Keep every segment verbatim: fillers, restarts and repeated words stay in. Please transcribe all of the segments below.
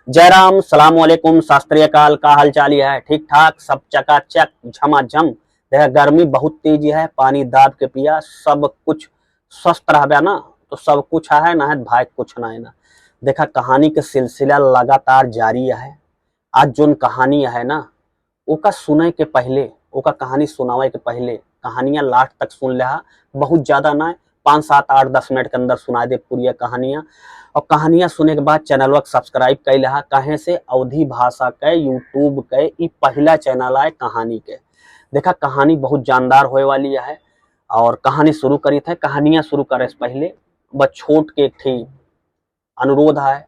जय राम, सलाम वालेकुम, सत श्री अकाल, का हाल चाल है? ठीक ठाक, सब चकाचक, झमाझम। देखा, गर्मी बहुत तेज है, पानी दाब के पिया, सब कुछ स्वस्थ रहबे ना, तो सब कुछ है ना, है भाई, कुछ ना है ना। देखा, कहानी के सिलसिला लगातार जारी है। आज जोन कहानी है ना, ओका सुने के पहले, ओका कहानी सुनावे के पहले कहानियाँ last तक सुन लेहा। बहुत ज्यादा ना, पाँच, सात, आठ, दस मिनट के अंदर सुनाए दे पूरी कहानियाँ। और कहानियाँ सुने के बाद चैनलवा के subscribe कर लेहा, काहे से अवधी भाषा के YouTube के ई पहला चैनल आए कहानी के। देखा, कहानी बहुत जानदार होए वाली है। और कहानी शुरू करी थे, कहानियाँ शुरू करे से पहले बस छोट के एक ठी अनुरोध है,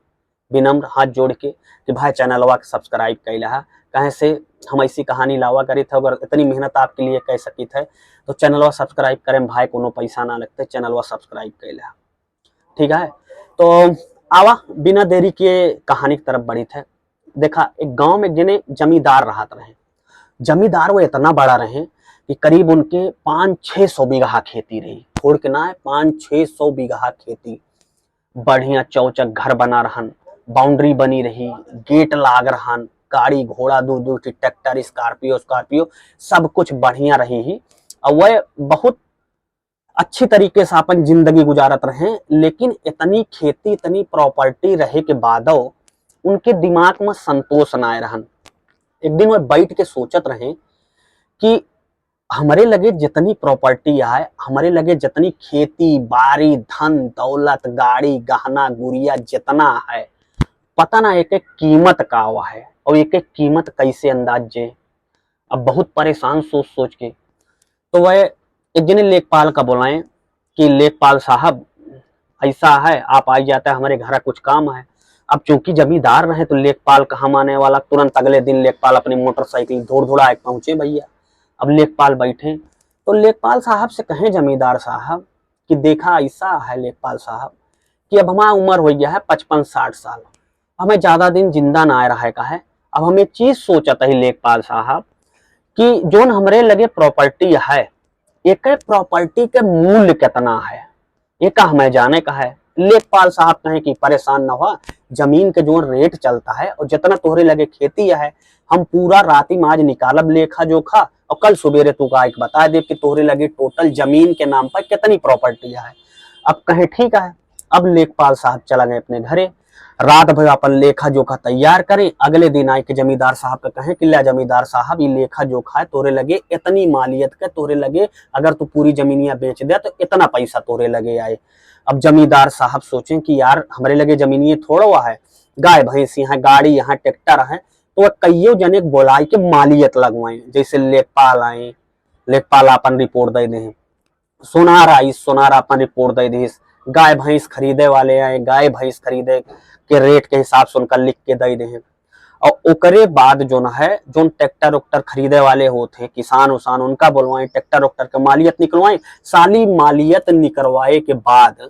विनम्र हाथ जोड़ के, कि भाई, चैनलवा के subscribe कर लेहा। काहे से हम ऐसी कहानी लावा करी थे, अगर इतनी मेहनत आपके लिए कर सकी थे, तो चैनलवा subscribe करें भाई, कोनो पैसा ना लगते, चैनलवा subscribe कर लेहा। ठीक है, तो आवा, बिना देरी के कहानी की तरफ बढ़ी थे। देखा, एक गांव में एक जने जमींदार रहत रहे। जमींदार वो इतना बड़ा रहे कि करीब उनके पाँच छः सौ बीघा खेती रही, थोड़ के ना है, पाँच छः सौ बीघा खेती। बढ़िया चौचक घर बना रहन, boundary बनी रही, gate लाग रहन, गाड़ी घोड़ा, दू दू ठी tractor, Scorpio, Scorpio, सब कुछ बढ़िया रही ही। और वह बहुत अच्छी तरीके से अपन जिंदगी गुजारत रहे, लेकिन इतनी खेती, इतनी property रहे के बादो उनके दिमाग में संतोष ना आए रहन। एक दिन वह बैठ के सोचत रहे कि हमरे लगे जितनी property है, हमरे लगे जितनी खेती बारी, धन दौलत, गाड़ी, गहना गुरिया जितना है, पता ना एक एक कीमत का हुआ है और एक एक कीमत कैसे अंदाज जे। अब बहुत परेशान सोच सोच के, तो वह एक जने लेखपाल का बुलाएं कि लेखपाल साहब, ऐसा है, आप आ जाते हैं, हमारे घर कुछ काम है। अब चूंकि जमींदार रहे तो लेखपाल कहाँ माने वाला, तुरंत अगले दिन लेखपाल अपनी मोटरसाइकिल धुड़ धुड़ा के पहुंचे भैया। अब लेखपाल बैठे तो लेखपाल साहब से कहें, जमींदार साहब, कि देखा, ऐसा है लेखपाल साहब कि अब हमारा उम्र हो गया है पचपन साठ साल, हमें ज्यादा दिन जिंदा ना रहे का है। अब हम एक चीज सोचत ही लेखपाल साहब कि जोन हमरे लगे property है, एक property के मूल्य कितना है, एका हमें जाने का है। लेखपाल साहब कहें कि परेशान न हुआ, जमीन के जोन rate चलता है और जितना तोहरे लगे खेती है, हम पूरा राती में आज निकालब लेखा जोखा और कल सुबेरे तू का आइके बता देब कि तोहरे लगे total जमीन के नाम पर कितनी property है। अब कहें ठीक है। अब लेखपाल साहब चला गए अपने घरे, रात भर अपन लेखा जोखा तैयार करें, अगले दिन आए के जमींदार साहब का कहें कि ले जमींदार साहब, ये लेखा जोखा है, तोहरे लगे इतनी मालियत के, तोहरे लगे अगर तू पूरी जमीनिया बेच दे तो इतना पैसा तोहरे लगे आए। अब जमींदार साहब सोचें कि यार, हमरे लगे जमीनिये थोड़ा हुआ है, गाय भैंस यहाँ, गाड़ी यहाँ, tractor है, तो वह कईयो जने के बोलाई के मालियत लगवाएं, जैसे लेखपाल आए, लेखपाल अपन report दे दें, सोनार आई, सोनार अपन report दे दिस, गाय भैंस खरीदे वाले आए, गाय भैंस खरीदे के rate के हिसाब से उनका लिख के दे दें। और ओकरे बाद जोन है, जोन tractor उक्टर खरीदे वाले होत हैं, किसान उसान, उनका बोलवाएं, tractor उक्टर के मालियत निकलवाएं। साली मालियत निकलवाए के बाद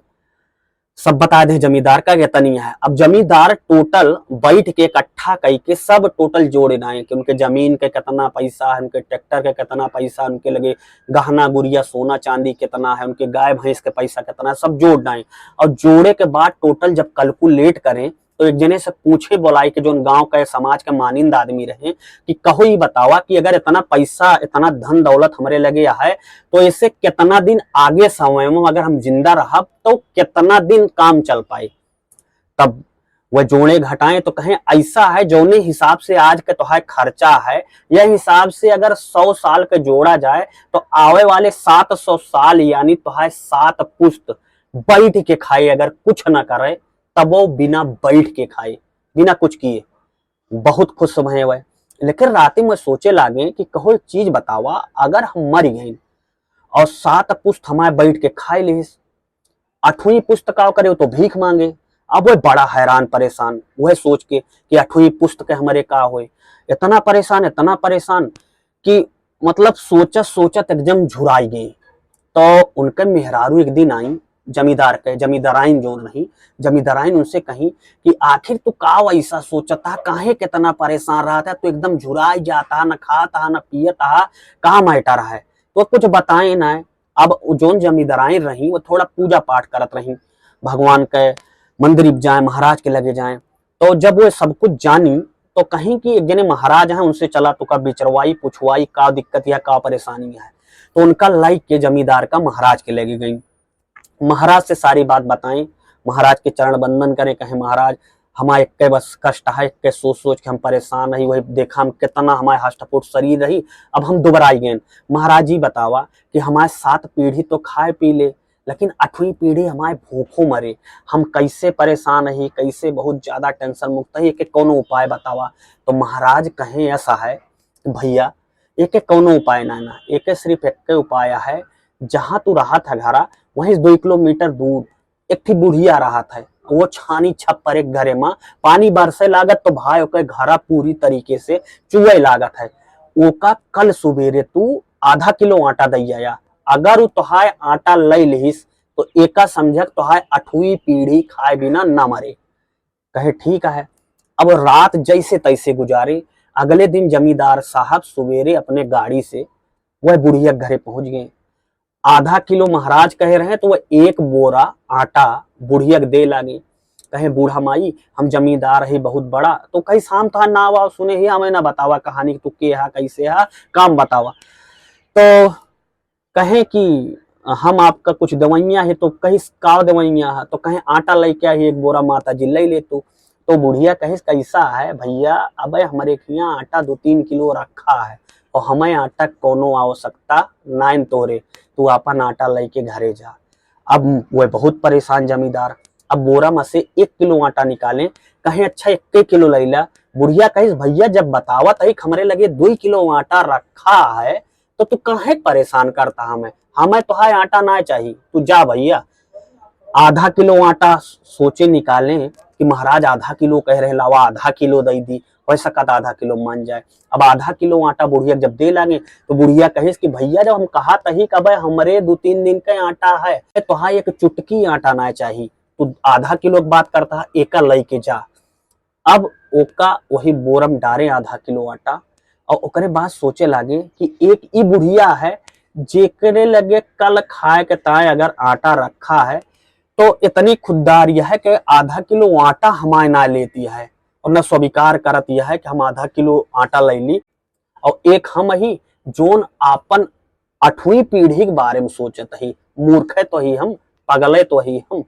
सब बता दें जमींदार का कितनी है। अब जमींदार total बैठ के इकट्ठा कई के सब total जोड़ डाएं कि उनके जमीन के कितना पैसा है, उनके tractor के कितना पैसा, उनके लगे गहना गुरिया, सोना चांदी कितना है, उनके गाय भैंस के पैसा कितना है, सब जोड़ डाएं। और जोड़े के बाद total जब calculate करें तो एक जने से पूछे बोलाई के, जोन गांव का समाज का मानिंद आदमी रहे, कि कहो ये बतावा कि अगर इतना पैसा, इतना धन दौलत हमरे लगे है, तो इसे कितना दिन आगे समय में अगर हम जिंदा रहब तो कितना दिन काम चल पाए। तब वह जोड़े घटाएं तो कहें, ऐसा है, जौने हिसाब से आज के तोहार खर्चा है, यह हिसाब से अगर सौ साल के जोड़ा जाए तो आवे वाले सात सौ साल, यानी तोहार सात पुस्त बैठ के खाए, अगर कुछ ना करे, तब वो बिना बैठ के खाए, बिना कुछ किए। बहुत खुश भए हुए। लेकिन राती में सोचे लागे कि कहो एक चीज बतावा, अगर हम मर गए और सात पुस्त हमारे बैठ के खाए लिहिस, आठवीं पुस्त का करे, वो तो भीख मांगे। अब वह बड़ा हैरान परेशान, वह सोच के कि आठवीं पुस्त के हमारे का होए। इतना परेशान, इतना परेशान कि मतलब सोचत सोचत एकदम झुराई गई। तो उनके मेहरारू एक दिन आई, जमींदार के, जमींदाराइन जोन रही, जमींदाराइन उनसे कही कि आखिर तू का वैसा सोचत हा, काहे कितना परेशान रहत हा, तू एकदम झुराई जात हा, न खात हा, न पियत हा, का matter है? तो कुछ बताए ना। अब उ जोन जमींदाराइन रही, वो थोड़ा पूजा पाठ करत रही, भगवान के मंदिर जाए, महाराज के लगे जाए। तो जब वो सब कुछ जानी, तो कहीं कि एक जने महाराज हैं, उनसे चला तो का बिचरवाई, पुछवाई, का दिक्कत या का परेशानी है। तो उनका लइके जमींदार का महाराज के लेके गई। महाराज से सारी बात बताएं, महाराज के चरण वंदन करें, कहें, "महाराज, हमारे इक्के बस कष्ट है, इक्के सोच सोच के हम परेशान रही, वही देखा हम कितना हमारे हष्टपुष्ट शरीर रही, अब हम दुबराई गए। महाराज जी बतावा कि हमारे सात पीढ़ी तो खाए पी ले, लेकिन अठवीं पीढ़ी हमारे भूखों मरे, हम कैसे परेशान रही, कैसे बहुत ज्यादा टेंशन मुक्त है, एके कौनो उपाय बतावा।" तो महाराज कहें ऐसा है, "भैया, एके कौनो उपाय ना ना, एके सिर्फ एक उपाय है, जहाँ तू रहत है घरा, वहीं से दो किलोमीटर दूर एक ठी बुढ़िया रहत है, वो छानी छप्पर एक घरे मा पानी बरसे लागत तो भाई ओके घरा पूरी तरीके से चुए लागत है। ओका कल सुबेरे तू आधा किलो आटा दइ आया, अगर उ तोहाय आटा लइ लिहिस तो एका समझक तोहाय अठवीं पीढ़ी खाए बिना ना मरे।" कहे, "ठीक है।" अब रात जैसे तैसे गुजारे। अगले दिन जमींदार साहब सुबेरे अपने गाड़ी से वह बुढ़िया के घरे पहुंच गए। आधा किलो महाराज कहे रहे, तो वह एक बोरा आटा बुढ़िया के दे लागे। कहे, "बूढ़ा माई, हम जमींदार ही बहुत बड़ा।" तो कही, "शाम तोहार नाव आव सुने ही, हमें ना बतावा कहानी कि तू के हा, कैसे हा, काम बतावा।" तो कहे कि हम आपका कुछ दवाइयाँ है, तो कही, "का दवाइयाँ है?" तो कहे, "आटा लेके आई एक बोरा माता जी, ले ले तू।" तो बुढ़िया कहिस, "कैसा है भैया, अबे हमरे हियाँ आटा दो तीन किलो रखा है और हमें आटा कोनो आवश्यकता नाइन तोरे, तू आपन आटा लेके घरे जा।" अब वह बहुत परेशान जमींदार, अब बोरा में से एक किलो आटा निकाले, कहे, "अच्छा, एक किलो लैला।" बुढ़िया कहिस, "भैया, जब बतावत है कि हमरे लगे दो किलो आटा रखा है, तो तू काहे परेशान करता हमें? हमें तोहाय आटा ना चाही, तू जा भैया।" आधा किलो आटा सोचे निकाले कि महाराज आधा किलो कह रहे, लावा आधा किलो दे दी, हो सकत आधा किलो मान जाए। अब आधा किलो आटा बुढ़िया जब दे लागे तो बुढ़िया कहिस कि, "भैया, जब हम कहा तही कि अबे हमरे दो तीन दिन का आटा है, तोहाय एक चुटकी आटा ना चाही, तू आधा किलो की बात करता है, एका लेके जा।" अब ओका वही बोरम डारे आधा किलो आटा और ओकरे बाद सोचे लागे कि एक ई बुढ़िया है जेकरे लगे कल खाए के ताए अगर आटा रखा है तो इतनी खुद्दार यह है कि आधा किलो आटा हमारे ना लेती है और न स्वीकार करत यह है कि हम आधा किलो आटा ले ली। और एक हम ही जोन आपन अठवीं पीढ़ी के बारे में सोचत ही, मूर्खे तो ही हम, पगले तो ही हम।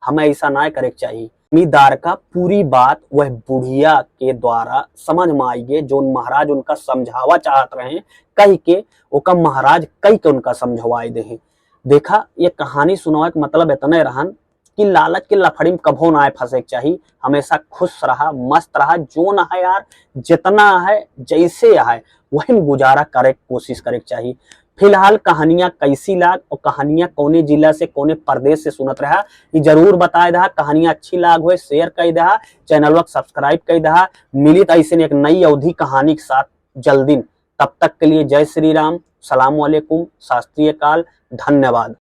हमें ऐसा ना करे के चाहिए। जमींदार का पूरी बात वह बुढ़िया के द्वारा समझ में आई गई, जोन महाराज उनका समझावा चाहत रहे, कह के ओका महाराज कह के उनका समझवाए दे हैं। देखा, ये कहानी सुनावे के मतलब इतने रहन कि लालच के लफड़ी में कभो ना फंसे के चाही, हमेशा खुश रहा, मस्त रहा, जोन है यार, जितना है, जैसे है, वही में गुजारा करे के कोशिश करे के चाही। फिलहाल कहानियाँ कैसी लाग और कहानियाँ कौने जिला से, कौने प्रदेश से सुनत रहा, ये जरूर बताए दहा। कहानियाँ अच्छी लाग होए, share कर दहा, channel को subscribe कर दहा। मिलित ऐसे एक नई अवधी कहानी के साथ जल्दी। तब तक के लिए जय श्री राम, सलाम वालेकुम, शास्त्रीय काल, धन्यवाद।